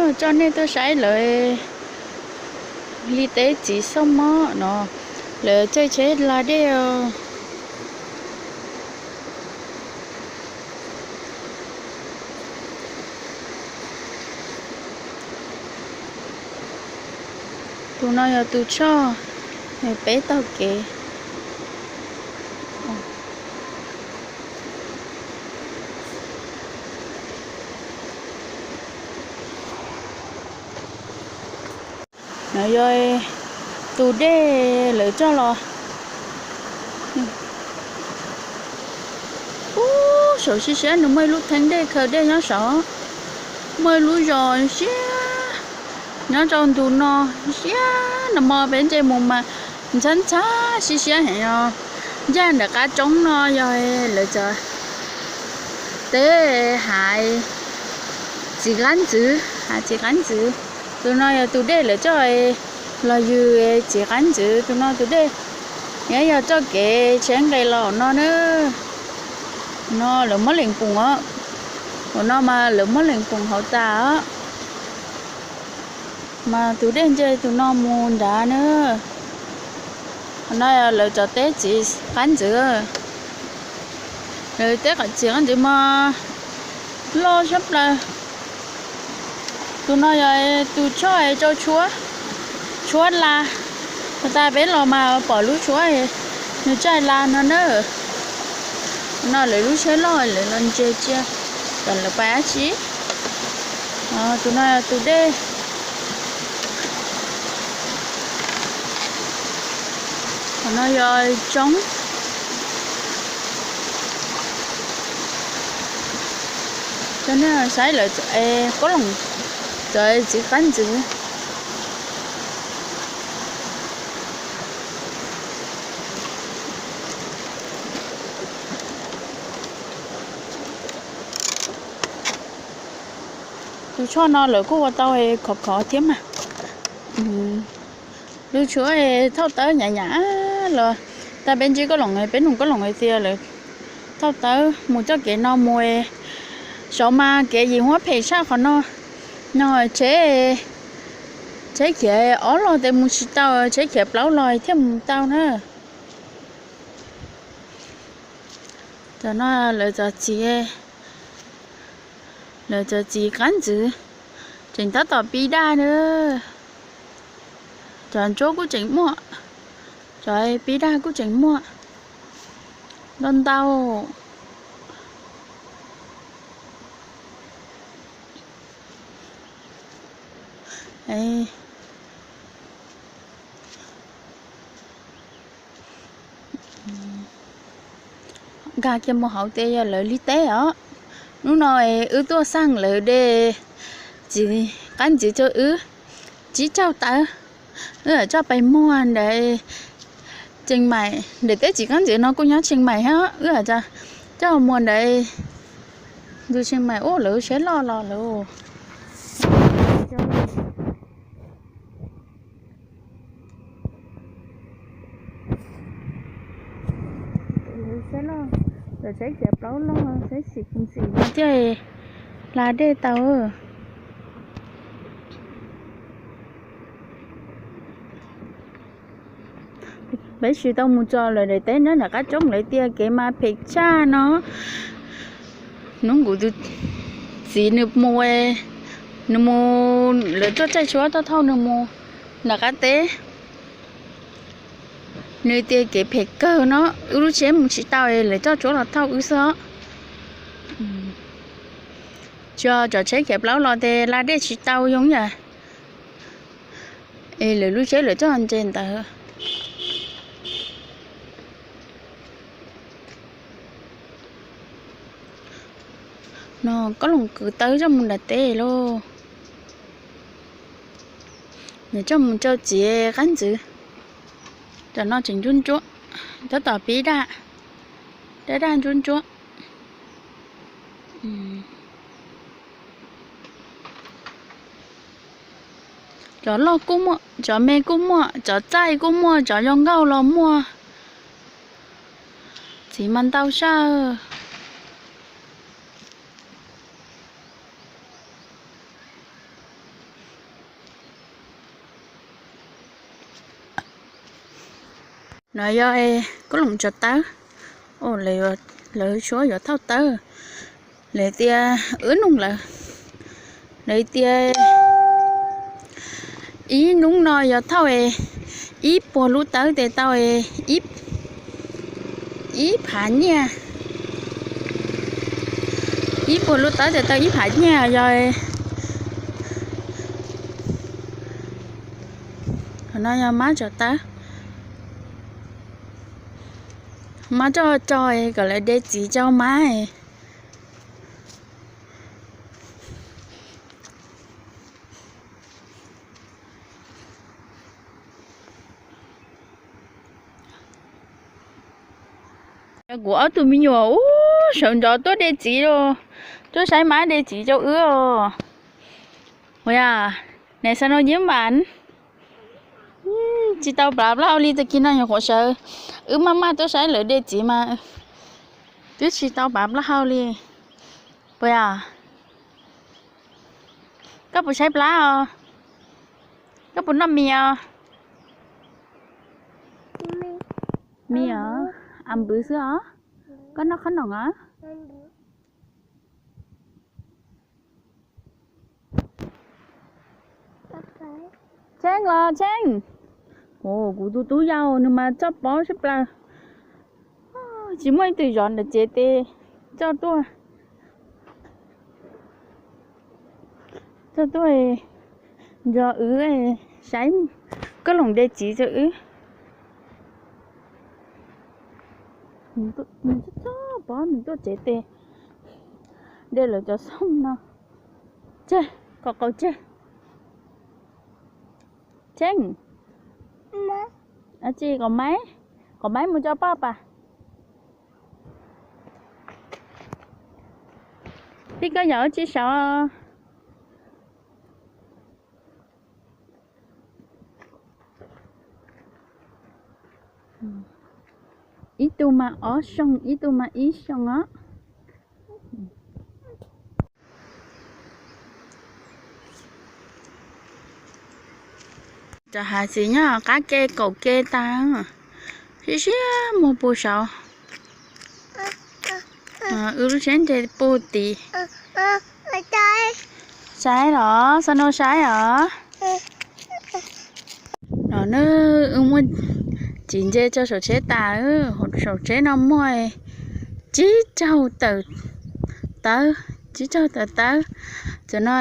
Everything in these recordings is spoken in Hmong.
Coj nej tuaj saib lawv li teb txiv xauj mob no, lawv caij tsheb la dej os. Tus no yog tus tshoj, peb taug kev. No yog tus dej lawv coj los. Ub, saum siab siab nws muaj ib lub theeb dej khaws dej nyob saud. Muaj ib lub zos siab nyob rau ntu no, siab no mo peb ntsia mus mas ntxhab ntxhab siab siab heev os. Ncaj nram qab roob no yog lawv cov teb hav txiv qab ntxwv, hav txiv qab ntxwv. Tus no yog tus dej lawv coj los yws txiv qab ntxwv, tus no tus dej. Nyob yog txoj kev tsheb nqes los no na. No lawv muab lees poom os. Tus no mas lawv muab lees poom hauv tas os. Mas tus dej ntsia tus no mus nrad na. Qhov no lawv cov teb txiv qab ntxwv. Lawv teb txiv qab ntxwv mas loj sab plaws. Tus no yog tus tshoj rau tshuab, tshuab la. Ua tas peb los mas pom lub tshuab nws tsaij la no na. No lawv lub tsheb loj lawv los ntsia cia kom lawv pais dab tsi. Tus no tus dej. Qhov no yog tsoob. Coj nej saib lawv kob loom, cov txiv qab ntxwv. Tus tshoj no lawv kuj ua tau khov khov thiab mas. Lub tshuab thauj tawb nyav nyav los, tas peb ntsib kob loom, peb nug kob loom hais tias lawv thauj tawb mus txoj kev no mus. Saud mas kev yim huab phem tshaj qhov no. No tsheb, tsheb khiav ob los tes mus tsis tau, tsheb khiav plaub los thiaj mus tau na. Cov no lawv cov txiv, lawv cov txiv qab ntxwv tseem tab tom pib daj na. Cov ntsuab kuj tseem muaj, cov pib daj kuj tseem muaj ntau ntau. Nkag kiag mus hauv tias yog lawv li teb os. Hnub no wb tuaj xaj lawv de txiv qab ntxwv rau wb tsib caug tawb. Wb coj pais muag ntawm Tsheej Maim, ntawm teb txiv qab ntxwv no kuj nyob Tsheej Maim thiab. Wb coj muag ntawm ntu Tsheej Maim ub lawv siab loj los lawv siab loj, lawv tsheb plaub loj, tsheb xim xim no thiaj hla dej tau. Peb tsis tau mus txog lawv daim teb nyob nram qab roob, lawv tias kev mas phem tshaj no. Hnub nkaus tus txiv nws mus, nws mus, lawv tuaj tsaij tshuab tuaj thauj nws mus nram qab teb. Nws tias kev phem kawg no, wb lub tsheb mus tsis tau, lawv coj tshuab los thauj wb xwb. Tsuas cov tsheb khiav plaub los tes hla dej tsis tau zoo yam es lawv lub tsheb lawv coj ntses ntawd. No kob loos kwv tawb coj mus nram teb lauj. Nws coj mus rau txiv qab ntxwv. Cov no tseem ntsuab ntsuab, tab tom pib daj, daj daj ntsuab ntsuab. Cov loj kuj muaj, cov me kuj muaj, cov txaij kuj muaj, cov zoo nkauj los muaj. Txiv mas ntau saj. No yog koj loom tsov tawb. Lawv suab yuav thauj tawb. Lawv tias wb nug lawv, lawv tias ib hnub no yog thauj ib puas lub tawb tes tau ib phav nyiaj. Ib puas lub tawb tes tau ib phav nyiaj yog. Qhov no yog mab tsov tawb, mab roj tso kom lawv de txiv rau mab. Kuv ob tug me nyuam ub sawv ntxov tuaj de txiv los, tuaj saib mab de txiv rau wb os. Ua yog, nais xa no nyiab npas. Tsis tau plav plaub hau li, tag kis no nyuam qhuav sawv, wb maj maj tuaj saib lawv de txiv mas twb tsis tau plav plaub hau li. Puas yog? Koj puas saib plab os? Koj puas noj mis os? Mis os, a npwv xwb os. Koj noj qhob noom os? Tsheej los Tsheej. Kuv tus tub yau nws mas txawj paub sab plaws. Tsis muaj ib tug zov ntawm tsev tes txawj tuaj, txawj tuaj nrog wb saib koj loom de txiv rau wb. Nws txawj paub, nws tuaj tsev tes de lawv cov xooj no. Tseg, kom qaum tseg. Tsheej, tsis kom maib, kom maib mus tso poj pas. Tij koj yam ua tsis saud. Ib tug mas ob xyoos, ib tug mas ib xyoos os. Cov hav xis nyob qab ke kaum ke tag, siab siab muag puag saud. Wb lub tsheb nce puag tid. Saib los, xa no saib os. No na, wb muab txiv ntse tso saum tsheb tas, saum tsheb no muaj tsib caug tawm tawb, tsib caug tawm tawb. Cov no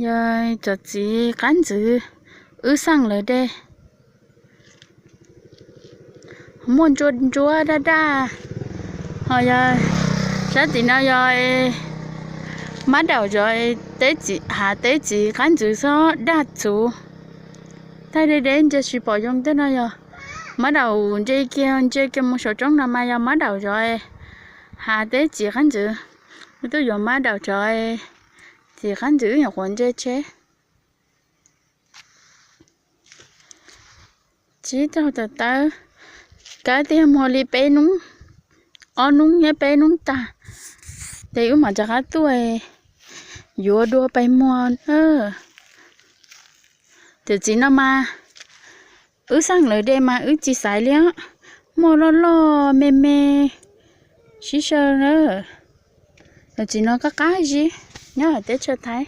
yog cov txiv qab ntxwv wb xaj lawv de. Muaj ntsuab ntsuab daj daj, ho yog sab tim no yog mab daum zov teb txiv, hav teb txiv qab ntxwv xwb daj txhuv. Thaij deb deb ntsia tsis pom zoo tej no yog mab daum, ntsia kiag ntsia kiag mus saum roob no mas yog mab daum zov hav teb txiv qab ntxwv. Wb tuaj yuav mab daum zov txiv qab ntxwv wb nyuam qhuav ntse tsheb. Tsib caug tawm tawb, kab tiag muag li peb hnub, ob hnub thiab peb hnub tag, ces wb mam rov qab tuaj yuav dua pais muag na. Cov txiv no mas wb xaj lawv de mas wb tsis xaiv li os, muaj loj loj me me sib sau na. Cov txiv no qab qab zib nyob hauv teb chaws Thaib.